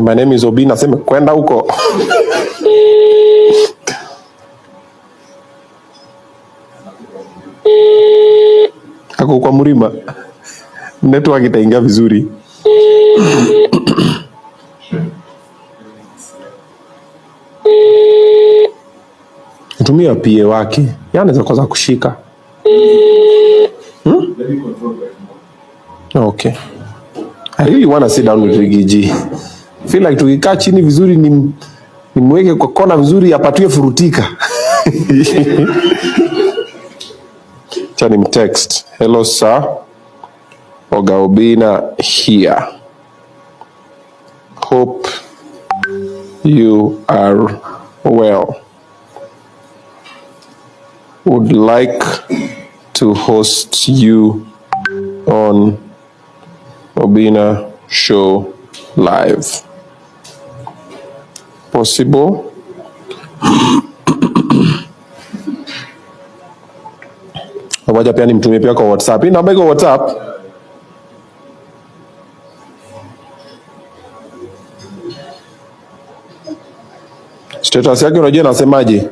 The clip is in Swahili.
My name is Obina, nasema kwenda huko. Ako kwa mlima. Network itaingia vizuri. Tumia PA wake. Yeye anaweza kosa kushika. Okay. I really wanna sit down with Riggy G. Feel like tukikaa chini vizuri ni nimweke kwa kona vizuri apatiwe furutika. Acha nimtext. Hello sir. Oga Obina here. Hope you are well. Would like to host you on Obina Show Live. Possible? Wacha pia nimtumie pia kwa WhatsApp. Hii namba iko WhatsApp. Status yake unajua nasemaje?